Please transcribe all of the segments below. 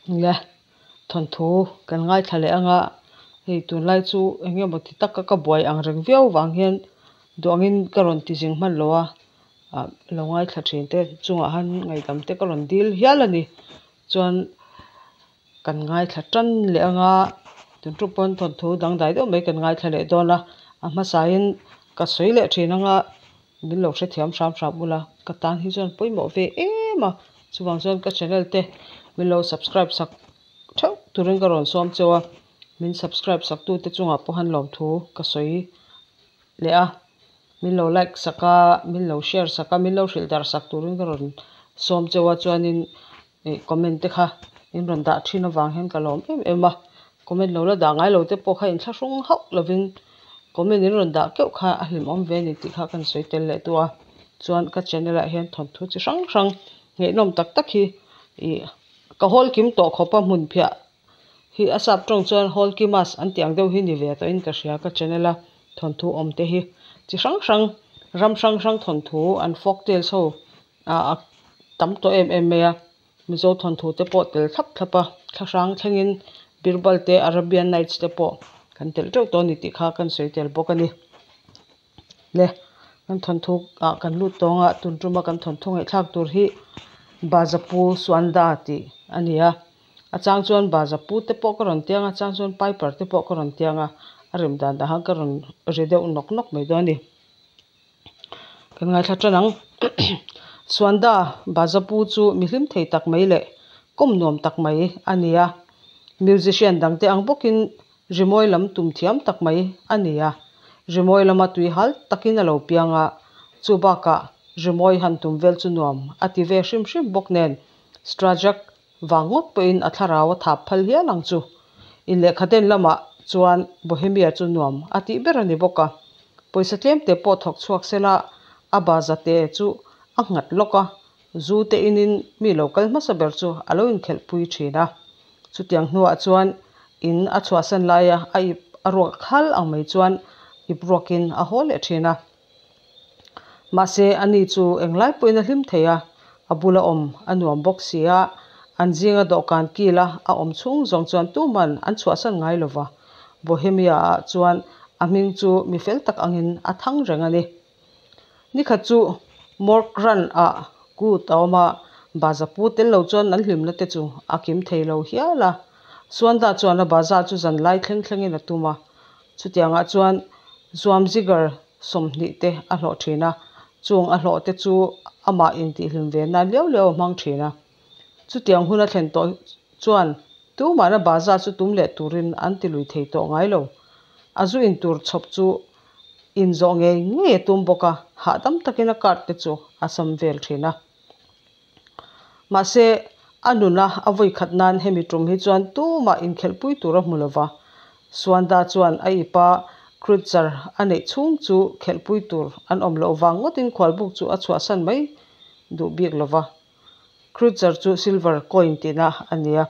Le thawnthu kan ngaithla leh anga hei tunlai chu eng emaw ti taka ka buai ang reng viau vang hian duh angin ka rawn ti zing hman lo a ah lo ngaithla thin te chungah han ngaihdam te ka rawn dil hial a ni chuan kan ngaithla tan leh anga tun ṭum pawn thawnthu dangdai deuh mai kan ngaithla leh dawn a a hmasain ka sawi leh thin anga min lo hrethiam hram hram ula ka tan hi chuan pawimawh ve em a chuvang chuan ka channel te min lo subscribe sak theuh turin ka rawn sawm cheu a min subscribe sak tu te chungah pawh han lawmthu ka sawi leh a min lo like sak a min lo share sak a min lo hrilh darh sak turin ka rawn sawm cheu a chuanin ih comment te kha in rawn dah thin avang hian ka lawm em em a comment lo la dah ngai lo te pawh kha inthlahrung hauh lovin comment in rawn dah keuh kha a hlimawm ve a ni tih kha kan sawi tel leh duh a chuan ka channel ah hian thawnthu chi hrang hrang ngaihnawm tak tak hi ih ka hawl kim tawh khawp a hmun phiah hi a sap tawng chuan hawl kimas an tih ang deuh hi ni ve tawh in ka hria ka channel a thawnthu awm te hi chi hrang hrang ram hrang hrang thawnthu an folk tales ho ah a tam tawh em em mai a Mizo thawnthu te pawh tel thlap thlap a thlahrang thlengin Birbal te Arabian Nights te pawh kan telh teuh tawh a ni tih kha kan sawi tel bawk a ni. Le kan thawnthu ah kan lut tawng a tun tuma kan thawnthu ngaihthlak tur hi Bazapu Suanda tih a ni a a chang chuan Bazapu te pawh ka rawn tiang a a chang chuan Piper te pawh ka rawn tiang a a rem dan dah khan ka rawn ri deuh nawk nawk mai dawn a ni. Kan ngaithla tan ang. Suanda Bazapu chu mi hlim thei tak mai leh kawm nuam tak mai a ni a. Musician dangte ang bawkin rimawi lam tum thiam tak mai a ni a. Rimawi lama tui hal takin a lo piang a, chu bakah rimawi han tum vel chu nuam a ti ve hrim hrim bawk nen Strajak Vang ngawt pawhin a thlarau a thap phal hial ang chu. In lehkhaden lamah chuan Bohemia chu nuam a tih ber a ni bawk a. Pawisa tlemte pawh thawk chhuak sela a bazate chu a nghat lawk a, zu te inin mi lo kal hmasa ber chu a lo inkhelhpui thin a. Chutiang hnuah chuan in a chhuahsan laia a ip a ruak khal ang mai chuan ip ruakin a haw leh thin a. Mahse, ani chu englai pawhin a hlim thei a, a bula awm a nuam bawk si a, an zinga dawhkan kila a awm chhung zawng chuan tuman an chhuahsan ngai lo va. Bohemia-ah chuan a hming chu mi fel tak angin a thang reng a ni. Nikhat chu Morkran-ah kut a awm a, baza pu tel lo chuan an hlimna te chu a kim thei lo hial a. Suanda chuan a baza chu zanlai thleng thlengin a tum a, chutiangah chuan Zuamzigar 20 te a hlawh thin a, chung a hlawh te chu amah intihhlim ve nan liau liau a hmang thin a. Chutiang hun a thlen tawh chuan tumahna bazaar chu tum leh turin an ti lui thei tawh ngai lo. A zu in tur chhawp chu inzawh ngei ngei a tum bawk a, hahdam takin a card te chu a sam vel thin a. Mahse, a nuna a vawi khat nan hemi tum hi chuan tumah inkhelhpui tur a hmu lo va. Suanda chuan a ipa Kreutzer a neih chhung chu khelhpui tur an awm loh vang ngawtin khualbuk chu a chhuahsan mai duh bik lo va. Kreutzer chu silver coin tihna a ni a.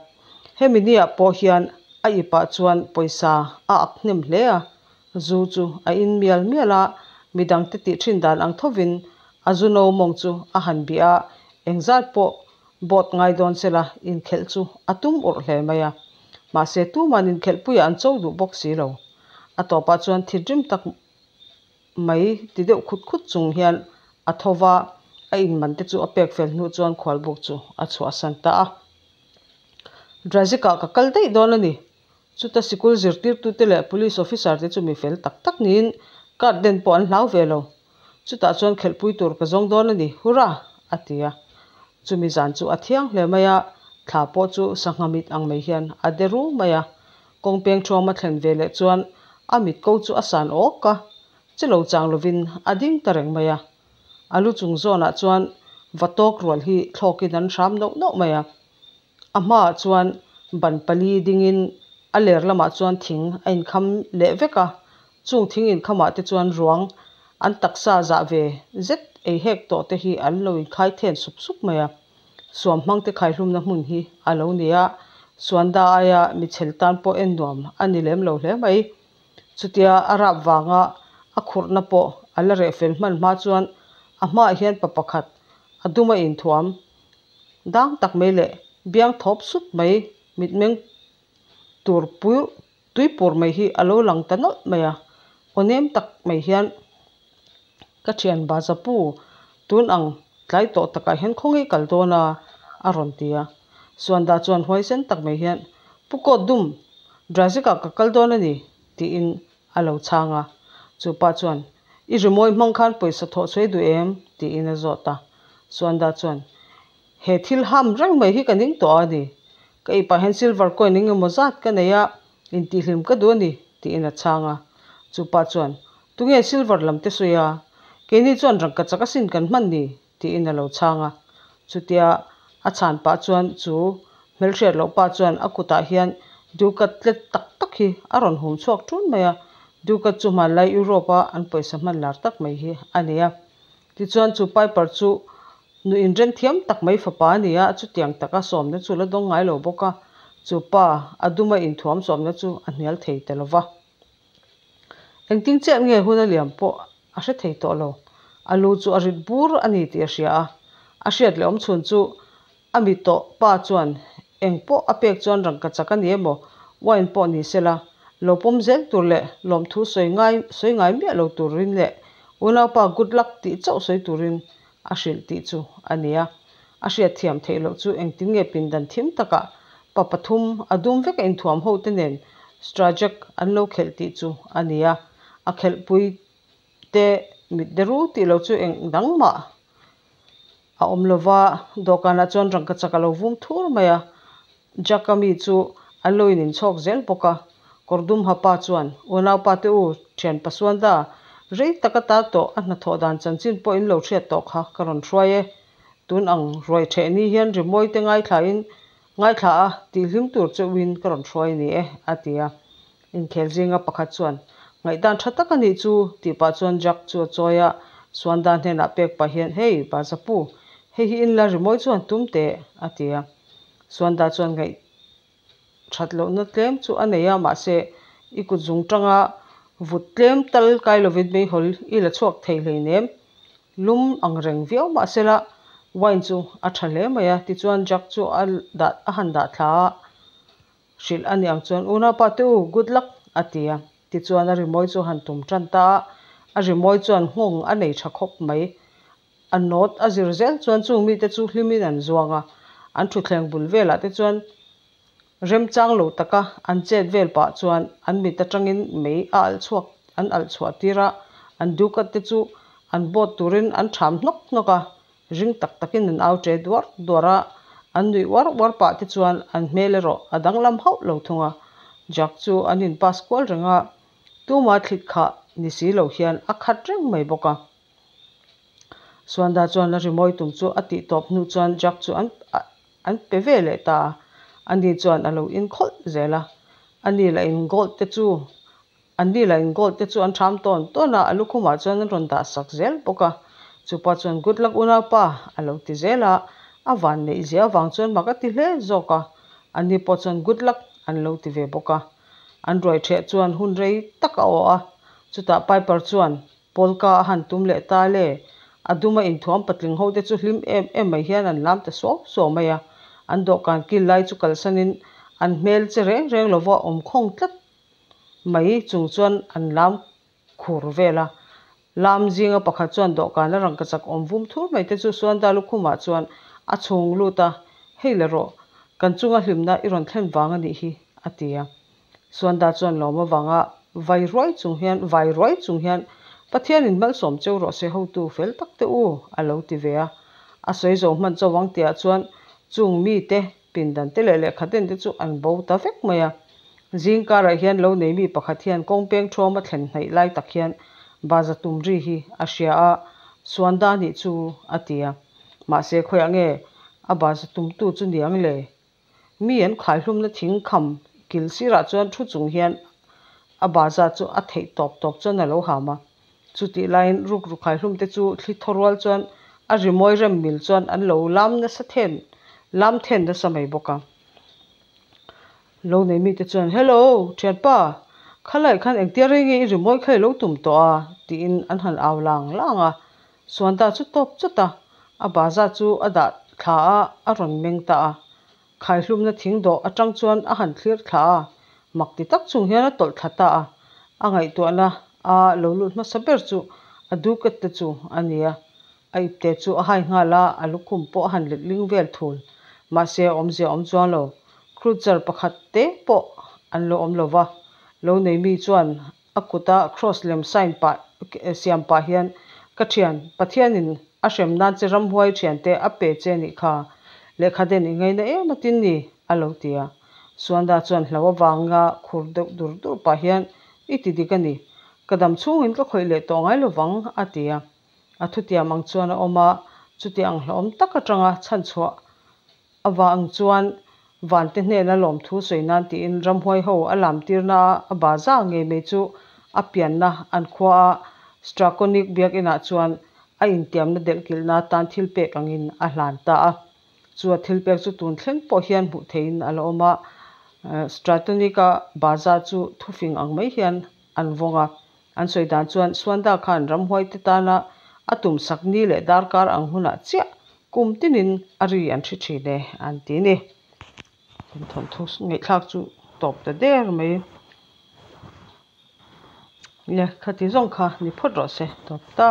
Hemi niah pawh hian a ipah chuan pawisa a ak hnem hle a, Zu chu a in mial mial a, midangte tih thin dan ang thovin a zu no mawng chu a han bih a, engzat pawh boat ngai dawn sela inkhelh chu a tum urh hle mai a. Mahse tuman inkhelhpuiah an cho duh bawk si lo. A tawpah chuan thinrim tak mai ti deuh khut khut chung hian a tho va, a inman te chu a pek fel hnu chuan khualbuk chu a chhuahsan ta a. Drajik-ah ka kal daih dawn a ni. Chuta sikul zirtirtute leh police officer te chu mi fel tak tak niin card den pawh an hlau ve lo. Chutah chuan khelhpui tur ka zawng dawn a ni, hurrah! a ti a. Chumi zan chu a thiang hle mai a, thla pawh chu sangha mit ang mai hian a de ru mai a. Kawng peng thuam a thlen ve leh chuan a mit ko chu a san awk a, che lo chang lovin a ding ta reng mai a. A lu chung zawnah chuan va tawk rual hi thlawkin an hram nauh nauh mai a. A hmaah chuan ban pali dingin a ler lamah chuan thing a inkham leh vek a, chung thing inkhamah te chuan ruang an taksa zah ve zet ei hek tawh te hi an lo inkhai then sup sup mai a. Suam hmangte khaihlumna hmun hi a lo ni a, Suanda aia michhel tan pawh en nuam a ni lem lo hle mai. Chutia a rap vanga a khurhna pawh a la reh fel hman hma chuan a hmaah hian pa pakhat a dum a inthuam. Dang tak mai leh biang thawp sup mai Mitmeng tur pur tui pur mai hi a lo lang ta nawlh mai a, aw nem tak mai hian ka thian Bazapu tun ang tlai tawh takah hian khawnge kal dawn a? a rawn ti a. Suanda chuan huaisen tak mai hian Pu Kawt Dum, Drajik ah ka kal dawn a ni tiin a lo chhang a. Chu pa chuan I rimawi hmang khan pawisa thawh chhuai duh em? tiin a zawt a. Suanda chuan He thil ham reng mai hi ka ning tawh a ni. Ka ip ah hian silver coin eng emaw zat ka nei a, intihhlim ka duh a ni, tiin a chhang a. Chu pa chuan, Tunge silver lam te sawi a? Keini chuan rangka chak asin kan hman ni, tiin a lo chhang a. Chutia a chhan pah chuan chu hmelhriat loh pa chuan a kutah hian ducat tlet tak tak hi a rawn hum chhuak ṭun mai a. Ducat chu hmanlai Europe a an pawisa hman lar tak mai hi a ni a. Tichuan chu Piper chu Nu inren thiam tak mai fapa a ni a, chutiang taka sawmna chu la dawng ngai lo bawk a, chu pa a duma inthuam sawmna chu a hnial thei ta lo va. Engtin chiah nge hun a liam pawh a hre thei tawh lo, a lu chu a rit bur a ni tih a hria a, a hriat leh awm chhun chu a mi tawh pa chuan eng pawh a pek chuan rangka chak a ni emaw wine pawh ni sela, lo pawm zel tur leh lawmthu sawi ngai sawi ngai miah lo turin leh unaupa good luck tih chauh sawi turin a hrilh tih chu a ni a. A hriatthiam theih loh chu engtin nge pindan thim takah pa pathum a dum vek a inthuam ho te nen Strajek an lo khelh tih chu a ni a. A khelhpui te mit deru tih lo chu eng dang mah a awm lo va, dawhkanah chuan rangka chak a lo vum thur mai a. Jack-a mi chu an lo in inchhawk zel bawk a, kawr dum ha pa chuan, Unaupa te u, thian Pasuanda, rei tak ata tawh a hnathawh dan chanchin pawh in lo hriat tawh kha ka rawn hruai e. Tun ang ruai theh ni hian rimawi te ngaithlain ngaithla a tihhlim tur che uin ka rawn hruai a ni e, a ti a. Inkhel zinga pakhat chuan, Ngaihdan tha tak a nih chu, tih pah chuan Jack chu a chawi a, Suanda hnenah pek pah hian, Hey, Bazapu, hei hi inla rimawi chuan tum teh, a ti a. Suanda chuan ngaih that lohna tlem chu a nei a, mahse i kut zung tanga vut tlem tal kai lovin meihawl i la chhuak thei hleinem. Lum ang reng viau mahsela wine chu a tha hle mai a, tichuan Jack chu a dah a han dah thla a, hrilh a ni ang chuan unaupa te u good luck a ti a, tichuan a rimawi chu a han tum tan ta a, a rimawi chuan nghawng a nei tha khawp mai. A note a zir zel chuan chung mite chu hlimin an zuang a, an thutthleng bul velah te chuan remchang lo taka an chet vel pah chuan an mit atangin mei a alh chhuak an alh chhuah tir a, an dukat te chu an boat turin an tham hnawk hnawk a, ring tak takin an au ṭe duar duar a, an nuih uar uar pah te chuan an hmel erawh a danglam hauh lo thung a, Jack chu an in pass kual reng a, tuma thlit khah ni si lo hian a khat reng mai bawk a. Suanda chuan a rimawi tum chu a tih tawp hnu chuan Jack chu an an pe ve leh ta a, ani chuan a lo inkhawlh zel a, ani lah in gold te chu anni lah in gold te chu an tham tawn tawn a, a lukhumah chuan an rawn dah sak zel bawk a, chupa chuan good luck unaupa a lo ti zel a, a van neih zia avang chuan mak a ti hle zawk a, ani pawh chuan good luck an lo ti ve bawk a, an ruai ṭheh chuan hun rei tak a awh a, chutah Piper chuan Polka a han tum leh ta le, a duma inthuam patling ho te chu hlim em em mai hian an lam ta suau suau mai a, an dawhkan kil lai chu kalsanin an hmel che reng reng lova awm khawng tlat mai chung chuan an lam khur vel a. Lam zinga pakhat chuan dawhkan a rangka chak awm vum thur mai te chu Suanda lukhumah chuan a chhung lut a, Hei le rawh, kan chunga hlimna i rawn thlen vang a nih hi, a ti a. Suanda chuan lawm avanga vai ruai chung hian vai ruai chung hian Pathianin malsawm cheu rawh se hotu fel tak te u a lo ti ve a. A sawi zo hman chauh ang tihah chuan chung mite pindan te leh lehkha den te chu an bo ta vek mai a. Zing karah hian lo nei mi pakhat hian kawng peng thuama thlen hnaih lai tak hian baza tum ri hi a hria a, Suanda nih chu a ti a. Mahse khawiah nge a baza tumtu chu niang le? Mi an khaihlumna thing kham kil sirah chuan thu chung hian a baza chu a theih tawp tawp chuan a lo ham a. Chutih laiin rukru khaihlum te chu thli thaw rual chuan a rimawi rem mil chuan an lo lam nasa then lam then nasa mai bawk a. Lo nei mite chuan, Hello, thianpa, khalai khan engtia rei nge i rimawi kha i lo tum tawh a? tiin an han au lang lang a. Suanda chu tawp chawt a, a baza chu a dah thla a, a rawn meng ta a. Khaihlumna thing dawh atang chuan a han thlir thla a, mak ti tak chung hian a tawlh thla ta a. A ngaihtuahna a lo lut hmasa ber chu a duket te chu a ni a. A ipte chu a hai nghal a, a lukhum pawh a han letling vel thul. Mahse awmzia awm chuang lo. Cruiser pakhat te pawh an lo awm lo va. Lo nei mi chuan a kuta cross lem sign pah siam pah hian, Ka thian, Pathianin a hrem nan che ramhuai thiante a pe che a nih kha. Lehkha den i ngaina em a tin ni? a lo ti a. Suanda chuan hlo avanga khur deuh dur dur pah hian, I ti dik a ni. Ka dam chhungin ka khawih leh tawh ngai lovang, a ti a. A thutiam ang chuan a awm a, chuti ang hlauhawm tak atanga chhanchhuah avang chuan vante hnena lawmthu sawi nan tiin ramhuai ho a lamtirna a baza ngei mai chu a pianna an khua a Strakonic biakinah chuan a intiamna delhkilhna atan thilpek angin a hlan ta a. Chu a thilpek chu tun thleng pawh hian hmuh theihin a la awm a, Stratonic-a baza chu thufing ang mai hian an vawng a. An sawi dan chuan Suanda khan ramhuaite tana a tumsak ni leh darkar ang hunah chiah kum tinin a ri an hre thin e an ti ni. Kan thawnthu ngaihthlak chu tawp ta der mai. Le khati zawng kha ni phawt rawh se tawp ta.